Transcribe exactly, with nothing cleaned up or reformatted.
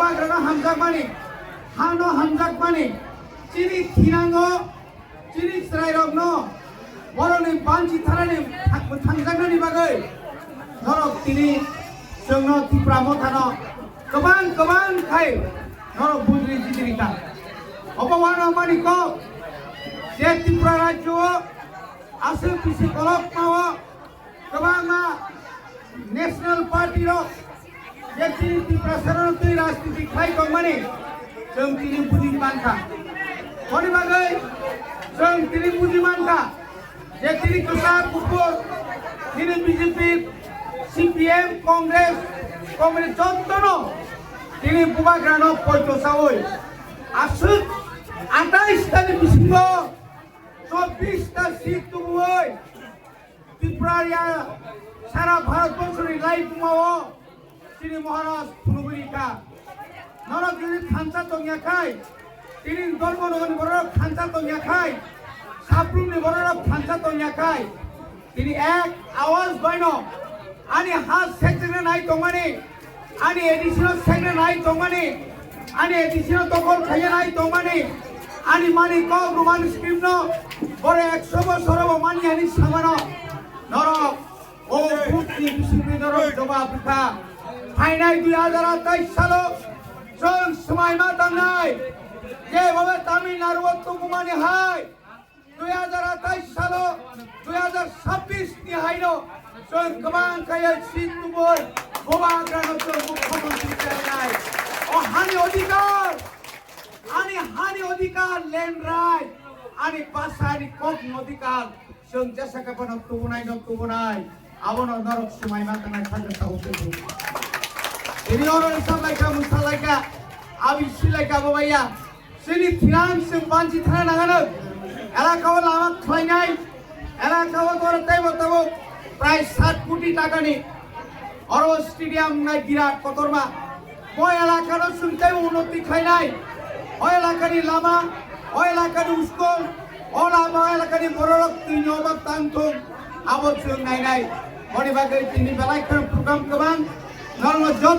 Bubagrano hamjakmani, hano hamjakmani, chini thinango, chini chwrairokno borokni banchi thanani thang-, thangjaknani bagwi norok tini chwngno Tipra Mothano kwbang kwbang khai norok bujri jitiri kha. Obo uanamani kok je Tripura rajyo o aswk bisi kolokma o kwbangma national party rok je chini Tiprasa rok twi rajniti khlai tongmani chwng tini buji mankha. Boni bagwi chwng tini buji mankha je tini kwchak kuphur tini B J P, C P M, Congress, Congress jottono tini Bubagrano poito sawi aswk atais tani bisingo chobbish ta seat tubuwi Tripura ya sara Bharat borso ni lai buma o chini Maharaj phunugwi rikha. Norok jodi thansa tongya khai, tini dormo nogoni borok thansa tongya khai, saprumni borok thansa tongya khai, tini ek awaz baino ani ha sekjagna nai tongmani, ani A D C no segna nai tongmani, ani A D C no tokol khaiya nai tongmani, ani mani kok Roman script no bore ekso bosor bo mani ani samano norok o bhut ni bisingtwi norok jawab rikha. Phainai dui hajar atais salo chwng swmaima tangnai, je bhabe Tamil Nadu o tubumani hai dui hajar atais salo dui hajar sabbish ni haino chwng kwbang kaya seat tubui Bubagrano chwng mukhyamantri khlainai. O hani odhikar, ani hani odhikar, land right, ani bhasha, ani kokni odhikar, chwng jesa khe bono tubunai no tubunai, abono norok swmaima tangnai thangkhe sao tei. Tini oro saplaikha, mwsalaikha, abi silaikha, bo baiya. Chini thinang chwng banchi thana nangano. Elaka o lama khlainai. Elaka o doro teibo tabuk prai sat koti takani oro stadium nai birat kotorma. Bo elaka no chwng teibo unnoti khlainai. O elaka ni lama, o elaka ni school, o lama, o elaka ni bororok twi ni obo tang thung. Abo chwng nainai. Boni bagwi tini belai kheno program kwbang. Norokno joto